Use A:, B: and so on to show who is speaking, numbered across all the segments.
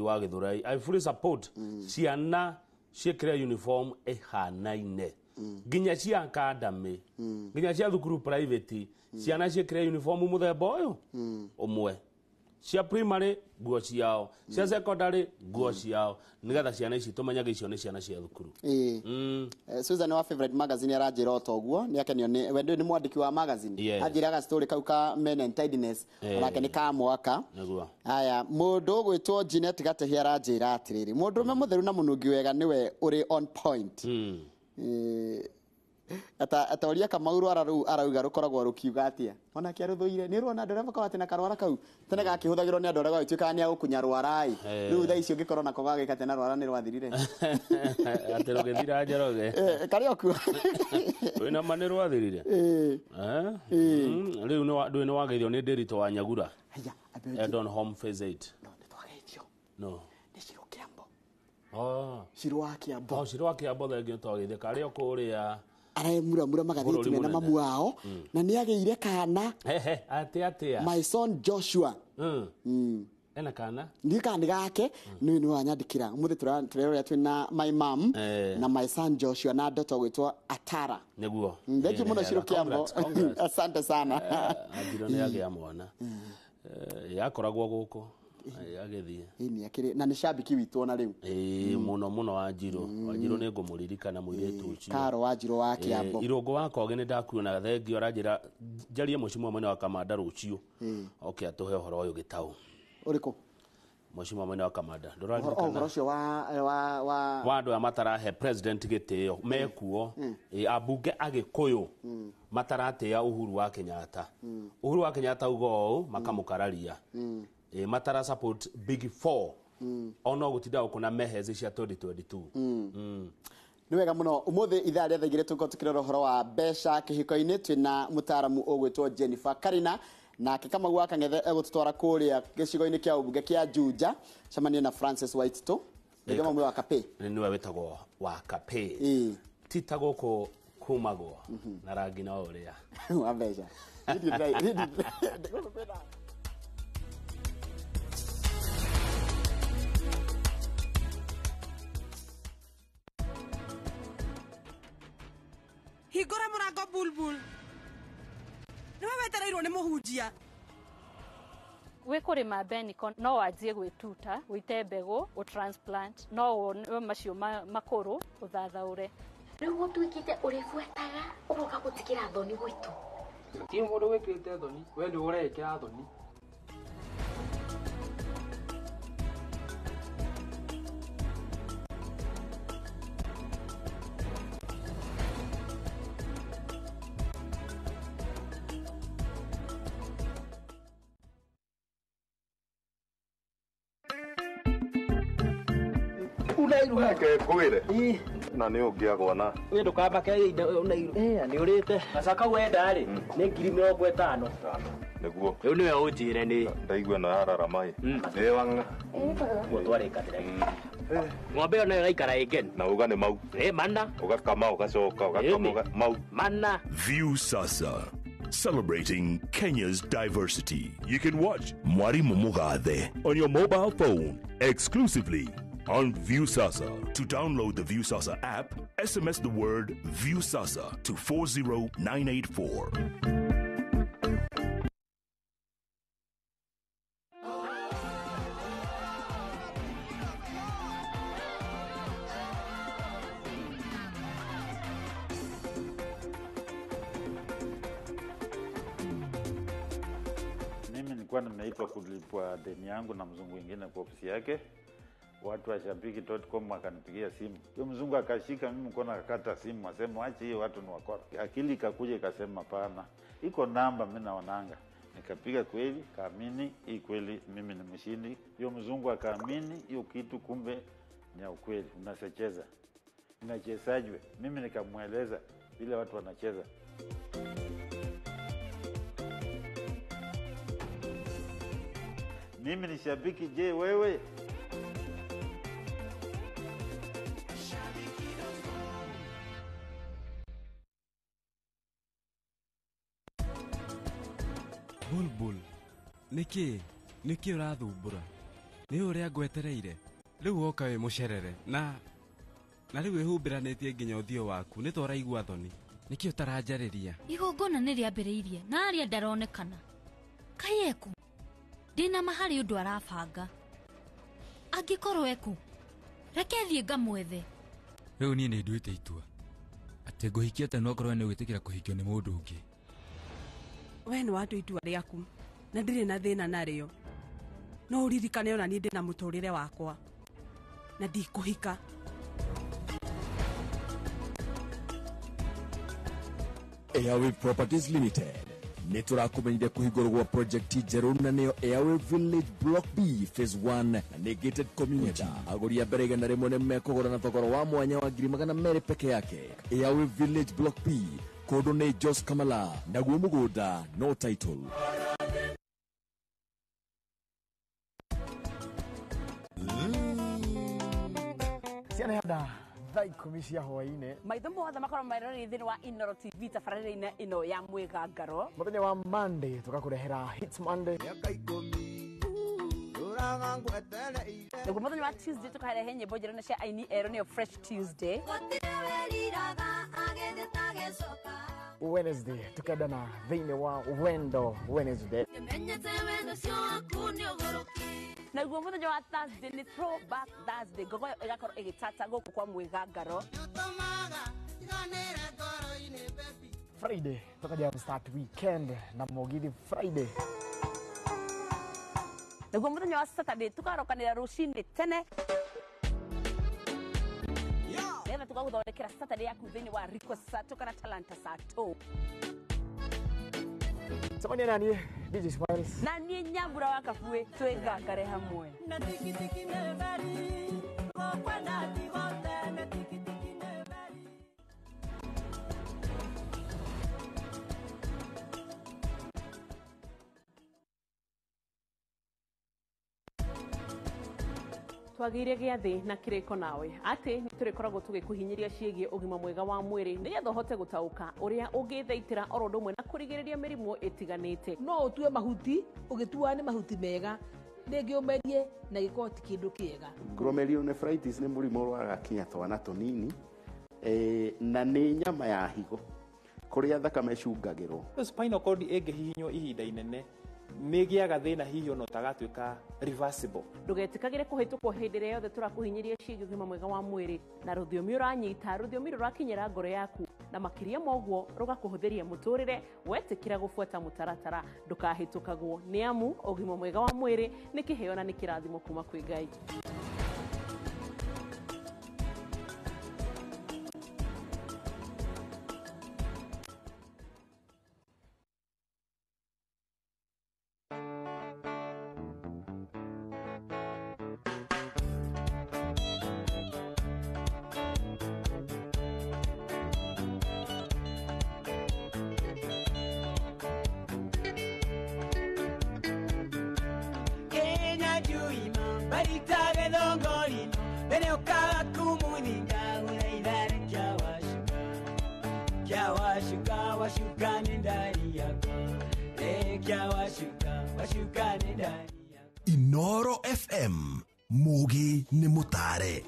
A: Wa Githurai, I fully support ciana ciĩkĩre uniform ĩhanaine, nginya cia academy, nginya cia thukuru private. Ciana ciĩkĩre uniform mũthemba ũyũ ũmwe, cia primary nguo ciao, cia secondary nguo ciao, nigetha ciana ici tũmenyage icio nĩ ciana cia thukuru.
B: Ĩĩ. Susan wa Favorite Magazine aranjĩra o toguo nĩ akenio nĩ we nĩ mwandĩki wa magazine. Anjĩra ga story kau ka men and tidiness onake nĩ ka mwaka.
A: Nĩguo.
B: Aya, mũndũ ũgwĩtwo Jeanette Gatehi aranjĩra atĩrĩrĩ, mũndũrũme mũtheru na mũnungi wega nĩwe ũrĩ on point. Ata ũria Kamau rwara rũu arauga rũkoragwo rũkiuga atĩa, onake arũthũire nĩ ũrona andũ arĩa makoragwo atĩ na karwara kau tene gakĩhũthagĩrwo nĩ andũ arĩa gagĩtuĩkaga nĩ agũkunya rwara-ĩ. Rĩu thaa ici ũngĩkorwo nako gagĩka atĩa na rwara nĩ rwathirire?
A: Atĩ rũgĩthira, Njoroge?
B: Karĩ o kuo.
A: Wĩna ma nĩ rwathirire?
B: Ĩĩ.
A: Eh?
B: Ĩĩ.
A: Rĩu ndũĩ nĩ wageithio nĩ Ndĩritũ wa Nyagura.
B: Haya, ambe.
A: Edon Home Phase 8.
B: No nĩ twageithio.
A: No.
B: Nĩ Ciro Kĩambo.
A: Oh.
B: Ciro wa Kĩambo.
A: Oh, Ciro wa Kĩambo, thengio twageithia karĩ o kũrĩa
B: aremũramura magathiĩ
A: bũrũri
B: mena
A: mũnene.
B: Mamu wao na nĩ agĩire kana.
A: Hehe, atĩ atĩa?
B: My son Joshua.
A: Ena kana?
B: Ndiĩ kana nĩ gake nĩ nĩ wanyandĩkĩra ũmũthĩ tũrerorera twĩna my mom na my son Joshua na ndoto gwĩtwo Atara.
A: Nĩguo.
B: Thank you mũno, Ciro Kĩambo.
A: Congrats, congrats.
B: Asante sana.
A: Anjiro nĩ agĩa mwana. Yakoragwo gũkũ agĩthiĩ.
B: Ĩĩ, nĩ akĩrĩ na nĩ cambiki witũ ona rĩu.
A: Ĩĩ, mũno mũno. Wanjirũ, Wanjirũ nĩ ngũmũririkana mũirĩtu ũcio.
B: Karo Wanjirũ wa Kĩambo.
A: Irũngũ wa Kogi, nĩ ndakuona, thengio. Aranjĩra njarie mũcimwa mwena wa Kamanda rũciũ oke atũhe ũhoro ũyũ gĩtaũ.
B: Ũrĩkũ?
A: Mũcimwa mwena wa Kamanda.
B: Ũhoro
A: Ndũraririkana?
B: Ũcio wa
A: wa andũ aya matarahe president gĩtĩo mekuo. Ĩ, ambunge agĩkũyũ mataratĩa Uhuru wa Kenyatta, Uhuru wa Kenyatta uga ũũ makamũkararia. Ĩ, matara support Big Four ona gũtinda gũkũ na mehezi cia 2022.
B: Nĩ wega mũno. Ũmũthĩ ithaa rĩa 2:00 tũkorwo tũkĩrora ũhoro wa mbeca kĩhiko-inĩ twĩna mũtaaramu ũgwĩtwo Jennifer Karina, nake Kamau wa Kang'ethe egũtũtwara kũrĩa gĩcigo-inĩ kĩa ũmbunge kĩa Juja cemanie na Francis Waititũ nĩguo mamu wa Kapĩ.
A: Nĩwe wĩtagwo wa Kapĩ. Ti ta gũkũ kumagwo na rangi no ũrĩa
B: wa mbeca. Gũkũ kwĩna
C: Hingũra mũrango, Bulbul. Nĩwe wetereirwo nĩ mũhunjia.
D: Wĩ kũrĩma beniko no wanjie gwĩtuta wĩite mbegũ ũtransplant, no wone macio makũrũ ũthathaũre.
E: Rĩu gũtuĩkĩte ũrĩbuataga ũgoka gũtigĩra thoni gwitũ.
F: Ti mũndũ wĩkĩrĩte thoni, we nĩ ũreĩkĩra thoni.
G: Reke ngwĩre na nĩ ũngĩagwa na
H: Nĩ ndũkamake nĩ ũrĩte gaca wenda rĩ nĩ 50,000.
G: Nĩguo.
H: Rĩu nĩwe ũnjĩre nĩ
G: Ndaigua ĩno yararama ĩ nĩ wang'a.
H: Guo twarĩkanĩra ng'ombe ĩyo nayo ĩgaikara ĩngeni.
G: Na uga nĩ mau.
H: Ĩ mana.
G: Ũgakama ũgacoka ũgakama
H: Ĩni.
G: Mau.
H: Mana.
I: Viusasa, celebrating Kenya's diversity. You can watch Mwarimu Mugathe on your mobile phone exclusively on Viusasa. To download the Viusasa app, SMS the word Viusasa to 40984.
J: Mimi nilikuwa nimeitwa kulipwa deni yangu na mzungu mwingine kwa ofisi yake. Watu wa shabiki.com wakanipigia simu. Huyo mzungu akashika mimi mkono akakata simu, asema ache hiyo, watu ni wakora. Akili ikakuja ikasema pana, iko namba mimi naonanga. Nikapiga kweli, kaamini hii kweli mimi ni mshindi. Huyo mzungu akaamini hiyo kitu, kumbe ni ya ukweli, unacheza. Inachezajwe? Mimi nikamweleza vile watu wanacheza. Mimi ni shabiki, je, wewe?
K: Bulbul, nĩkĩ nĩkĩ ũrathumbũra? Nĩ ũrĩa ngwetereire. Rĩu woka wĩ mũcerere na rĩu wĩhumbĩranĩtie nginya ũthiũ waku nĩ toraigua thoni. Nĩkĩ ũtaranjarĩria?
E: Igongona nĩ rĩambĩrĩirie na arĩa ndaronekana. Kaĩ eku? Ndĩna ma harĩ ũndũ arabanga. Angĩkorwo eku, reke thiĩ ngamwethe.
L: Rĩu niĩ nĩ nduĩte itua atĩ ngũhikia tene okorwo nĩ gwĩtĩkĩra kũhikio nĩ mũndũ ũngĩ.
C: We nĩ watua itua rĩaku na ndirĩ na thĩna narĩo. No ũririkane ona niĩ ndĩna mũtũrĩre wakwa na ndikũhika.
M: Airwave Properties Limited nĩ tũrakũmenyithia kũhingũrwo gwa project njerũ na nĩyo Airwave Village Block B Phase 1 na nĩ gated community. Agũri a mbere 100 nĩ mekũgũra na thogora wa mwanya wa 200,000 peke yake. Airwave Village Block B kũndũ nĩ Jos Kamala naguo mũgũnda no title.
N: Ciana handa thaa 10 cia hwaĩ-inĩ.
O: Maitho mothe makorwo marorire thĩinĩ wa Inoro TV tabarĩra-inĩ ĩno ya mwĩgangaro.
N: Mũthenya wa Monday tũgakũrehera Hits Monday.
O: Naguo mũthenya wa Tuesday tũkarehe nyĩmbo njerũ na cia aini erũ nĩyo Fresh Tuesday.
N: Wednesday tukendana thĩinĩ wa Wendo Wednesday.
O: Naguo mũthenya wa Thursday nĩ Throwback Thursday, ngogoyo ĩgakorwo ĩgĩtata gũkũ kwa mwĩgangaro.
N: Friday tukaja start weekend na Mugithi Friday.
O: Naguo mũthenya wa Saturday tũkarokanĩra rũcinĩ tene nĩgetha tũgagũthondekera Saturday yaku thĩinĩ wa Request Sato kana Talanta Sato.
N: Cemania na niĩ DJ Smiles
O: na niĩ Nyambura wa Kabue twĩgangare hamwe. Twagĩire gĩathĩ na kĩrĩko nawe atĩ nĩ tũrĩkoragwo tũgĩkũhinyĩria ciĩgiĩ ũgima mwega wa mwĩrĩ nĩgetha ũhote gũtaũka ũrĩa ũngĩthaitĩra oro ũndũ ũmwe na kũrigĩrĩria mĩrimũ ĩtiganĩte.
P: No ũtue mahuti ũgĩtuaga nĩ mahuti mega rĩngĩ ũmerie na gĩkorwo ti kĩndũ kĩega.
Q: Glomerulonephritis nĩ mũrimũ ũrwaraga kinya twana tũnini na nĩ nyama ya higo kũrĩa thakame ĩcungagĩrwo.
R: Spinal cord ĩngĩhihinywo ihinda inene nĩgĩaga thĩna hihi ona ũtagatuĩka reversible.
O: Ndũgetĩkagĩre kũhĩtũkwo hĩndĩ ĩrĩa yothe tũrakũhinyĩria ciĩgiĩ ũgima mwega wa mwĩrĩ na rũthiomi ũranyita, rũthiomi rũrakinyĩra ngoro yaku na makĩria ma ũguo rũgakũhũthĩria mũtũrĩre wetĩkĩra gũbuata mũtaratara. Ndũkahĩtũkagwo nĩ amu ũgima mwega wa mwĩrĩ nĩ kĩheo na nĩ kĩrathimo kuma kwĩ Ngai.
I: Inoro FM Mugi ni mutare.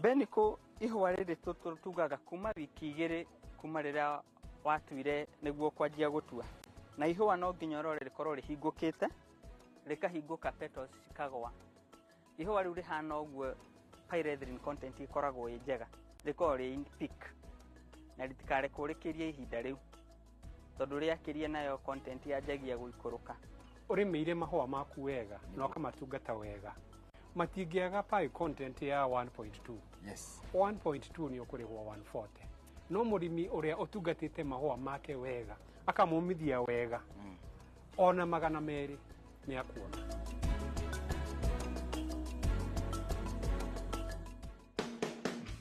S: Beniko ihũa rĩrĩ tugaga kuma wiki 2 kuma rĩrĩa watuire nĩguo kwanjia gũtua. Na ihũa no nginya ũrore rĩkorwo rĩhingũkĩte, rĩkahingũka petals cikagwa. Ihũa rĩu rĩhana ũguo pyrethrin content ĩkoragwo ĩ njega, rĩkoragwo rĩ in peak na rĩtikarekwo rĩkĩrie ihinda rĩu tondũ rĩakĩria nayo content yanjagia gũikũrũka.
T: Ũrĩmĩire mahũa maku wega na ũkamatungata wega matingĩaga pie content ya 1.2.
B: Yes.
T: 1.2 nĩ ũkũrĩhwo 140. No mũrĩmi ũrĩa ũtungatĩte mahũa make wega akamomithia wega ona 200 nĩ akuona.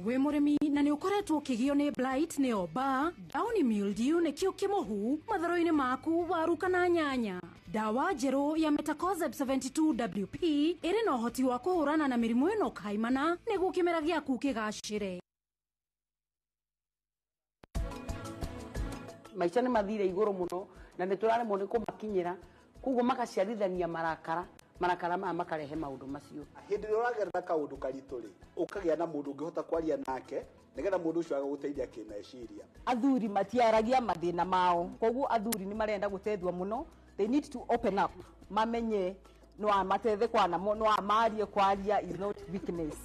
U: Wĩ mũrĩmi na nĩ ũkoretwo ũkĩgio nĩ blight nĩyo mbaa, downy mildew nĩkĩo kĩmũhu matharo-inĩ maku waru kana nyanya. Dawa njerũ ya Metacorzeb 72 WP ĩrĩ na ũhoti wa kũhũrana na mĩrimũ ĩno kaimana nĩguo kĩmera gĩaku kĩgacĩre.
V: Maica nĩ mathire igũrũ mũno
A: Na nĩ tũraremwo nĩ kũmakinyĩra, koguo magaciarithania marakara, marakara maya makarehe maũndũ macio.
V: Hĩndĩ ĩrĩa ũragerera kaũndũ karitũ rĩ, ũkagĩa na mũndũ ũngĩhota kwaria nake nĩgetha mũndũ ũcio agagũteithia kĩmeciria.
W: Athuri matiaragia mathĩna mao, koguo athuri nĩ marenda gũteithio mũno. They need to open up, mamenye no amatethe kwana, no amarie. Kwaria is not weakness.